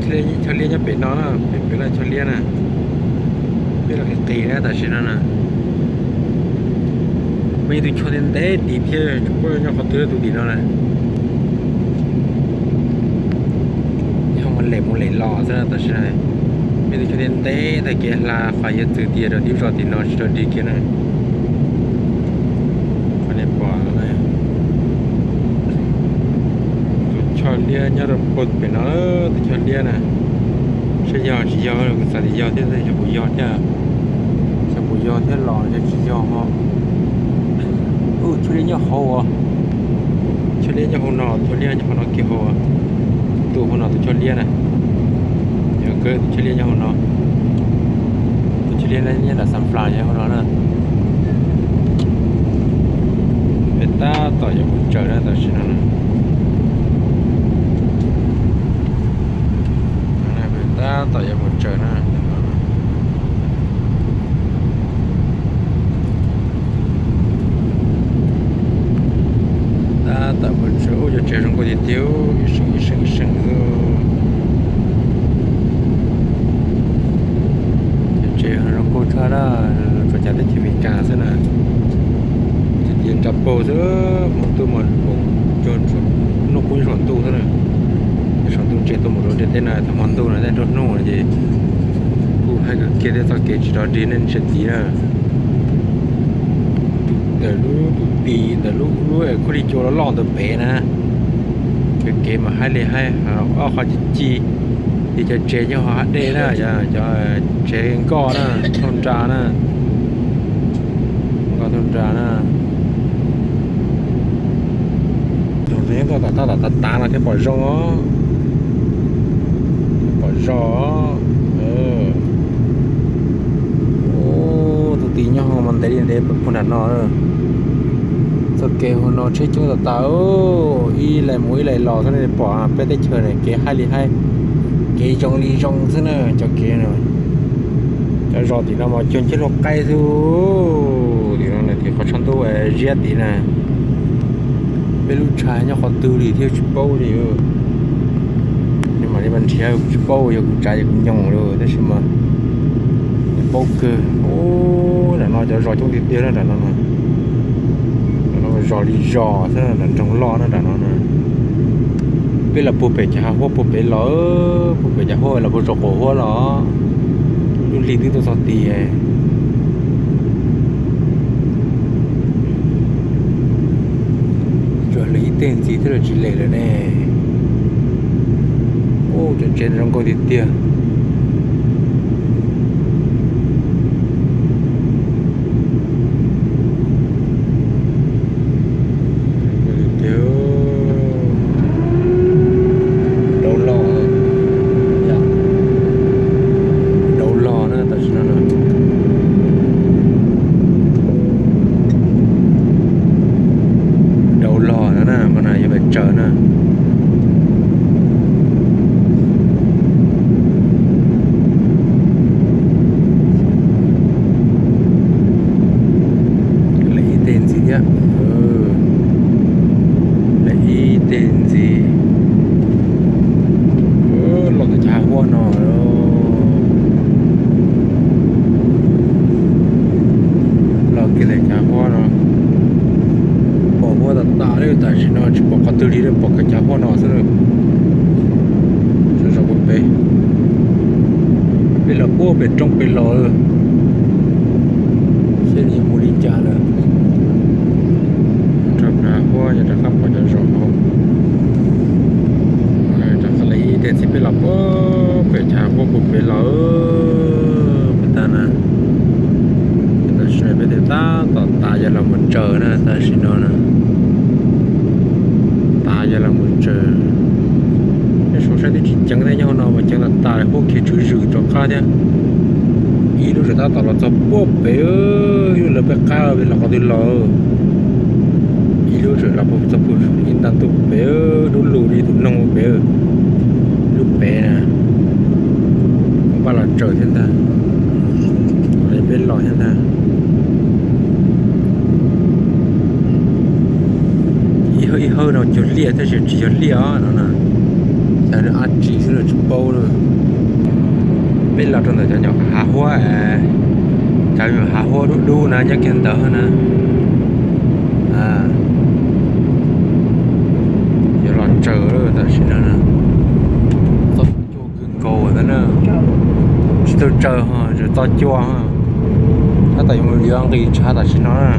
Choj liab nyob pem no na, pem pem no choj liab na. Peb los qis qis na tam sim no na. Muaj ib tug choj ntev ntev tid thiab, tsis paub nyob qhov twg tus tim no na. Yog mas lem mus lem los xwb tam sim no. Muaj ib tug choj ntev ntev tag kev hla qhov yuav txwm tias rau tib zos tim no tsis tau dig kiag na. Qhov nej pom tus choj liab nyob rau puag pem no, tus choj liab na. Saib yog tsis yog, kuv xav tias yog thiab, xyov puas yog thiab, xyov puas yog thiab los yog tsis yog ho. Ub, choj liab nyob hauv as. Choj liab nyob hauv no, choj liab nyob hauv no kiag hauv. Tus hauv no tus choj liab na. Yog kawg tus choj liab nyob hauv no. Tus choj liab nyob nram Xas Flas nyob hauv no na. Peb tab tom yuav mus tsaws na tam sim no. Peb tab tom yuav mus tsaws na. Tab tom mus tsaws, ub, cov tsev zoo nkauj tiag tiag, ib seem ib seem ib seem xwb. Cov tsev zoo nkauj tshaj na, tsuas cas teb chaws Amelikas xwb na. Ces nrad paug xwb, hmo ntuj mas koom cuag noj kub ib saum ntuj xwb na. Ib saum ntuj ntsia tuaj mus rau ntiaj teb na, thaum hmo ntuj no tej nruab hnub no ces kuj haib kawg kiag thiab, txoj kev tsis rov dig nej ntsia tid na. Tus ntawm lub tus tid ntawm lub lub khaub lig cua loj loj ntawd pem na. Kev kev mas haib li haib, ob qhov ci ci, ces cov tsev nyob hauv hav dej na, cov tsev nkoj na, thauj nra na, nkoj thauj nra na. Tus nyob tom tav tav no thiaj pom zoo os. Pom zoo. Tus tid nyob hauv mas ntev li ntev puag nram no. Txoj kev hauv no tsheb coob tas tas, ib lais mus ib lais los xwb, nej pom peb teb chaws ne kev haib li haib, kev zoo li zoo xwb na cov kev no. Cov zos tim no mas cuag nceb hlua qaib xwb. Tim no tim qhov tshav ntuj ziab tim na. Peb lub tshav nyob qhov twg li thiab tsis paub li. Mam li nrhiav kuv tsis paub, yog kuv tsav yog kuv nyoog lawm tab sis mas paub kawg. Nram no cov zos coob tiag tiag na nram no. Zos li zos xwb, nram nroog loj na nram no. Peb los puag pem cov hav huab puag pem los, puag pem cov huab los puag saum qaum huab los. Lub hli twb tuaj txog tid. Tsuas lwm ib teg ntxiv thiab los tsis lem lawm ne. Ub, cov tsev zoo nkauj tiag tiag. Tiag, dau log, dau log na tam sim no. Dau log no na, hmo no yuav pais tsaws na. Lem ib teg ntxiv thiab. Lem ib teg ntxiv. Los ntawm cov hav huab no. Los kiag ntawm cov hav huab no. Pom huab tas tas li, tam sim no tsis pom qhov twg li, pom kiag cov hav huab no xwb. Zos puag pem, peb los puag pem roob pem los. Seb nws mus li cas lawm. Rau hav huab ces rov qab pom cov zos no. Rov qab lem ib teg ntxiv peb los puag pem cov hav huab puag pem los. Pem tas na, tam sim no peb twb tab tom tav yav los mus tsaws na, tam sim no na. Tav yav los mus tsaws. Peb saum saib twb tsis ceev thiab, nyob hauv no mas ceev tas tas, huab kiag tswv zwm rov qab thiab. Ib lub tseem tab tom los txog puag pem, ib lub lawv peb qab peb los qhov twg los. Ib lub tseem los puag txog puag ib nta ntuj pem, dub lug li tus noog pem. Lub pem na, pab los tsaws thiab ntag. Peb los thiab ntag. Ib hawb ib hawb no cuag liaj tab sis tsis yog liaj os no na. Xyov Dab tsi xwb los tsis paub lawm. Peb los rau ntawm cov nyuam hav huab, cov nyuam hav huab dub dub na nyob kiag ntawd na. Yuav los tsaws tam sim no na. Txoj cua kawg nkaus ntag na. Tsis tau tsaws ho tseem txo cua ho. Tab tom yuav mus yuav nqis tshav tam sim no na.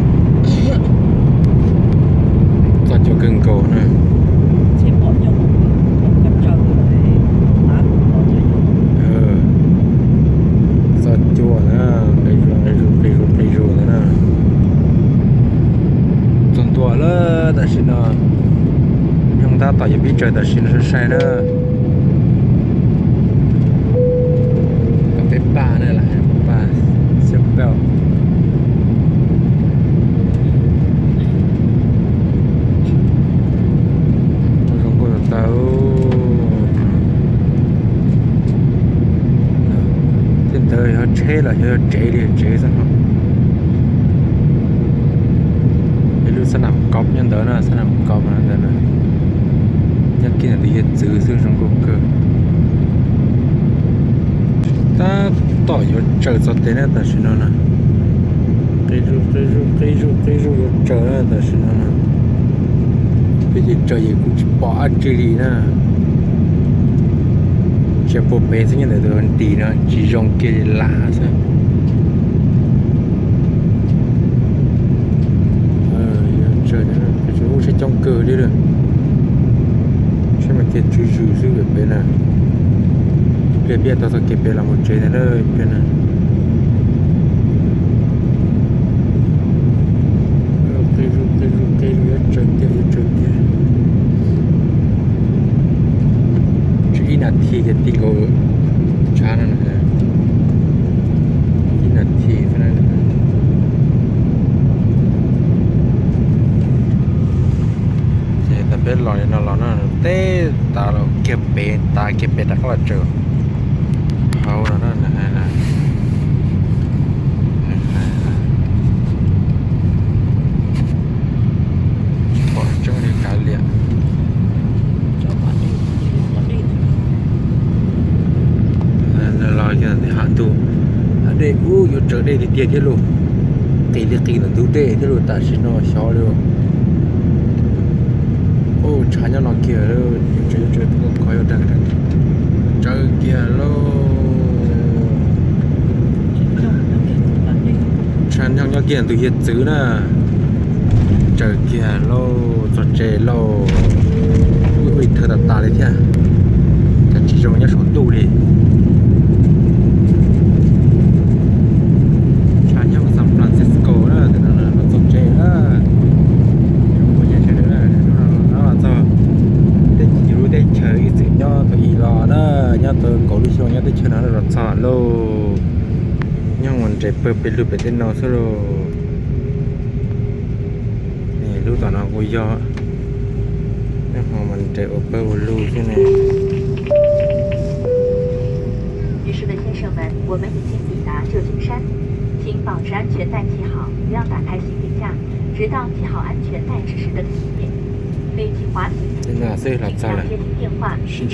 Txoj cua kawg nkaus na. Txoj cua na, nqis zus nqis zus nqis zus nqis zus ntawd na. Txog ntua lawm tam sim no. Nyoog tab tom yuav pib tsaws tam sim no sai sai na. Peb paj na, lam hais paj xiab paj. Zoo nkauj tas tas. Tej ntawd yog tsheb los yog tsev li, tsev xwb no. Ib lub xab nam kob nyob ntawd na, xab nam kob ntawd na. Nyob kiag ntawm tus hiav txwv xwb zoo nkauj kawg. Tab tom yuav tsaws txog tes na tam sim no na. Qi zuj qi zuj qi zuj qi zuj yuav tsaws na tam sim no na. Peb ces tsaws ces kuv tsis pom dab tsi li na. Tsis puag pem xwb, nyob ntawm tus nris no tsis zoo kiag li lam xwb. Tsaws, tsaws coob kawg li lawm. Saib mas kiag tswv zus xwb pem na. Ib pliag peb tau txoj kev pem los mus tsev ntag na. Qi zus qi zus qi zus yuav tsaws tiag yuav tsaws tiag. Tsis ib nas this ces ti nkaus tshav no na. Ib nas this xwb na. Ces tas peb los li no los na, teb tas los kiag pem, tas kiag pem rov qab los tsaws hauv no na. Tsis pom tseeb li kav liam. Los yog ntawm hav ntug, hav dej ub yuav tsaws dej tiag tiag thiab lauj. Qis li qis ntawm ntug dej thiab lauj, tam sim no xyov li. Ub, tshav nyob no kiag, yuav tsaws yuav tsaws tus koj khov yuav dag, tsaws kiag lauj. Tshav nyob nyob kiag ntug hiav txwv na. Tsaws kiag lauj, txog tsev lauj. Ub, ib thawj tas tas li thiab. Cas tsis zoo nyob saum ntuj li. Tshav nyob San Francisco na, tam no los txog tsev na. Zoo nkauj nyob tsev na, hnub no los txog teb, yus lub teb chaws ib txwm nyob tau ib los na, nyob tau kaum lub xyoo nyob teb chaws no los txog lauj. Nyob mus nres pawg pes lug pem tej no xwb lauj. Lub tom no kuj yog, nyob ho mas nres ua pawg ua lug xwb ne. 女士们、先生们，我们已经抵达旧金山，请保持安全带系好，不要打开行李架，直到系好安全带指示灯熄灭。飞机滑行期间，请不要接听电话。